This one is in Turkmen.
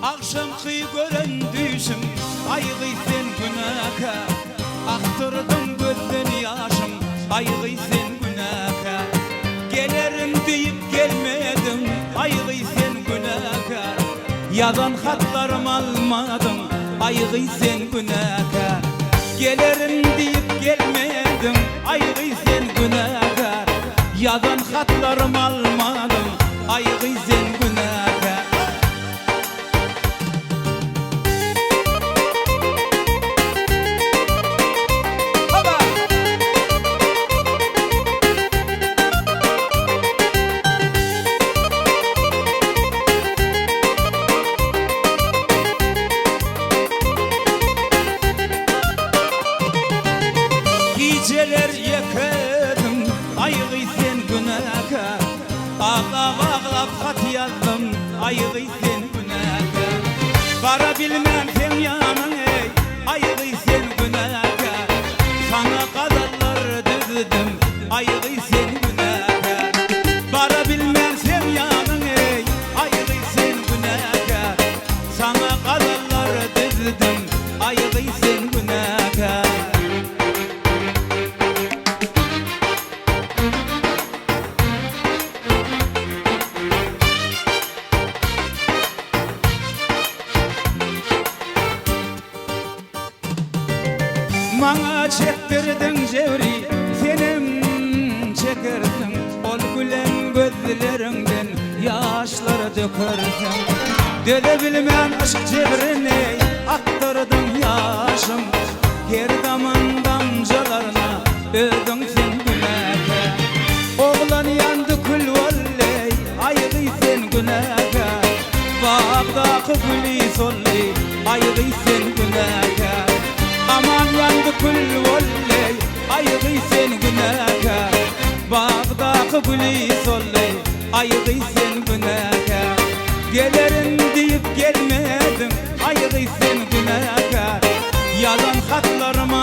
Agşamky gören düýşüm, aýgy sen günäkär. Akdyrdyň gözden ýaşym, aýgy sen günäkär. Gelerin diýip gelmediň, aýgy sen günäkär. Ýazan hatlarym almadyň, aýgy sen günäkär. Gelerin diýip gelmediň, aýgy sen günäkär. Ýazan hatlarym almadyň, aýgy sen günäkär. Gijeler ýekedim, aýgy sen günäkär. Aglap-aglap hat ýazdym, aýgy sen günäkär. Bara bilmän seň ýanyň eý, aýgy sen günäkär. Saňa gazallar düzdüm, aýgy sen günäkär. Bara bilmän seň ýanyň eý, aýgy sen günäkär. Saňa gazallar düzdüm, aýgy sen günäkär. Maňa çekdirdiň jebri, senem çekersiň, Ol gülen gözleriňden ýaşlar dökersiň. Döze bilmän yşk jebrini akdyrdyň ýaşym, Her daman damjalarna özüň sen günäkär. Oglan ýandy kül boldy, aýgy sen günäkär. Bagdaky güli soldy, aýgy sen günäkär. Aman ýandy kül boldy, aýgy sen günäkär. Bagdaky güli soldy, aýgy sen günäkär. Gelerin diýip gelmediň, aýgy sen günäkär. Ýazan hatlarym.